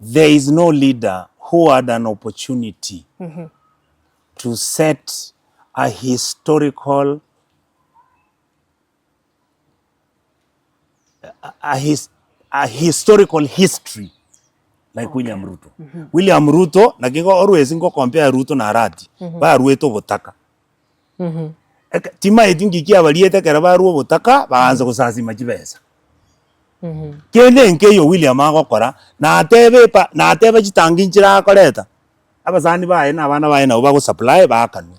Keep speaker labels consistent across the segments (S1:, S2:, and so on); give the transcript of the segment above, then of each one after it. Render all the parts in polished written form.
S1: There is no leader who had an opportunity to set a historical a, his, a historical history like William Ruto. William Ruto naki igo always ngo compare Ruto na Arati baruete obotaka. Eke timaeti nki kiabariete ekero barwa obotaka baansa gosasima chibesa. Kende nkeiyo William agokora, natebe epa natebe chitangi nchire akoreta, abasani baye na abana baye nabo bago supply baakanwe.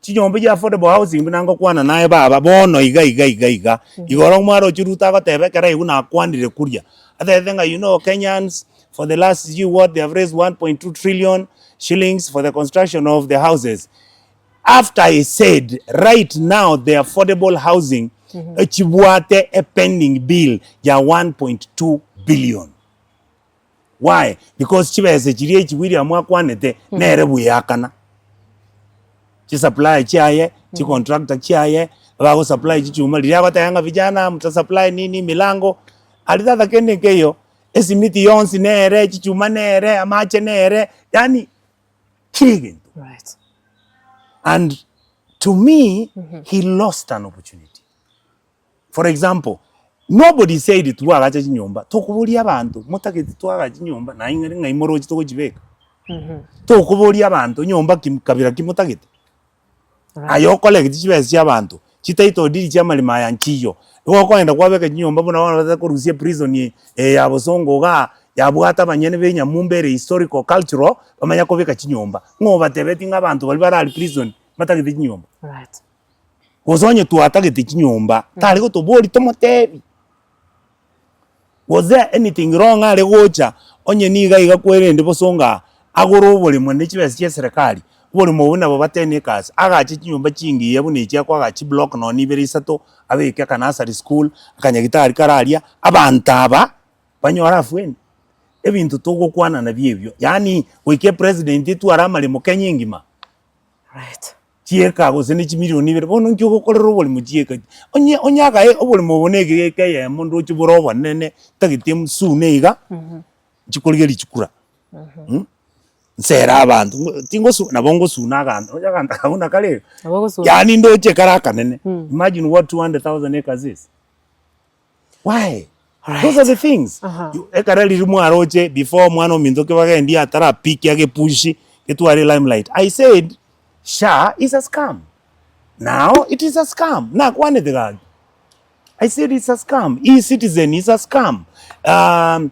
S1: Chinyomba chia affordable housing buna ngokwana naye baba bono iga iga iga iga, igoro mwaroche Ruto agoteba ekero aigwa nakwanire kuria, atebete ng'a you know Kenyans for the last sijui what they have raised 1.2 trillion shillings for the construction of the houses. After he said right now the affordable housing echibwate a pending bill ya 1.2 billion. Why? Because chibesa chiria echi William akwanete nere bweakana. Chisupplier chiaye, chicontractor chiaye, abagosupply chichuma riria agoteba ng'a vijana mtasupply nini milango, aria tata kende nkeiyo, esimiti yonsi nere, chichuma nere, amache nere, yaani kera egento.
S2: Right.
S1: And to me, he lost an opportunity. For example, nobody said twagacha chinyomba, tokoboria abanto motagete twagacha chinyomba naye ng'a ng'ai moroche togochibeka. Tokoboria abanto nyomba ki kabira ki motagete. Aye ocollect chibesa chia abanto, chititle deed chia amaremo aya nchiyo. Igo okogenda kwabeka chinyomba buna bono batagete korusia eprison eye ya bosongo igaa, yabwate abanyene ba enyamumba ere historical, cultural, bamanya kobeka chinyomba. Ng'o obatebetie ng'a abanto baria bare aria prison mbatagete chinyomba?
S2: Right.
S1: Gose onye twatagete chinyomba, tare gotoboria tomotebi. Was there anything wrong are gocha onye niga iga kwerende bosongo aa, agore oboremo ne chibesa chia eserekari, oboremo obwo nabo bateni ekasi, agache chinyomba chingiya buna echi akoagacha chiblock nonye ibere isato, abeke aka nursery school, akanyagitari kare aria, abanto aba banyore afueni. Ebinto togokwana nabio ebio, yaani goika epresident etware amaremo Kenya engima.
S2: Right.
S1: Chieka gose ne chimilioni ibere, bono inki ogokorera oboremo chieka? Onye onye agae oboremo obo na egeka eyemo ndoche bore obonene, ntagete msune iga, nchikorigeria chikura mh, nsere abanto, ngo tingosu nabo ngosuna aganto, onye aganto aka buna kare iga,
S2: Nabo ogosuna.
S1: yaani ndoche kare akanene, imagine what 200,000 acres is. Why? Those are the things.
S2: Aha.
S1: You- Ekero riria mwaroche before omwana ominto kebagendi atarapikia agepushi getware limelight. I said SHA is a scam. Now it is a scam. Nakwanete gaki. I said it's a scam. E-citizen is a scam. Um,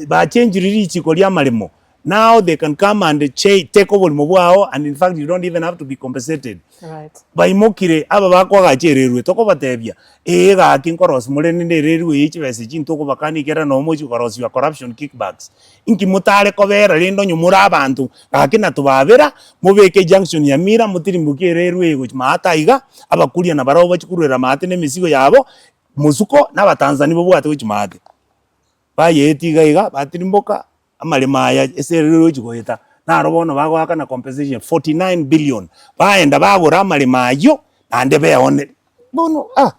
S1: bachenjiri richiko ria amaremo. Now they can come and cha- take oborimo bwao and in fact you don't even have to be compensated.
S2: Right.
S1: Baimokire aba bakoagacha ererwe, tokobatebia, Ee gaki nkorosia more rende ererwe eye chibesa echi ntokobakania ekiagera nabo mochia korosiwa corruption kickbacks. Inki motare kobera rende onye more abanto gaki natobabera, mobeke ejunction ya Mira motirimbokie ererwe eye gochia maate aiga, abakuria nabarabwo bachie korwera maate na emesigo yabo, mosuko na abatanzania babwate gochia maate. Bayeeti iga iga, batirimboka. Amaremo aya ase eroro rochia goeta, naro bono bagoakana compensation 49 billion, baenda bagora amaremo ayio naende beoneri. Bono ah!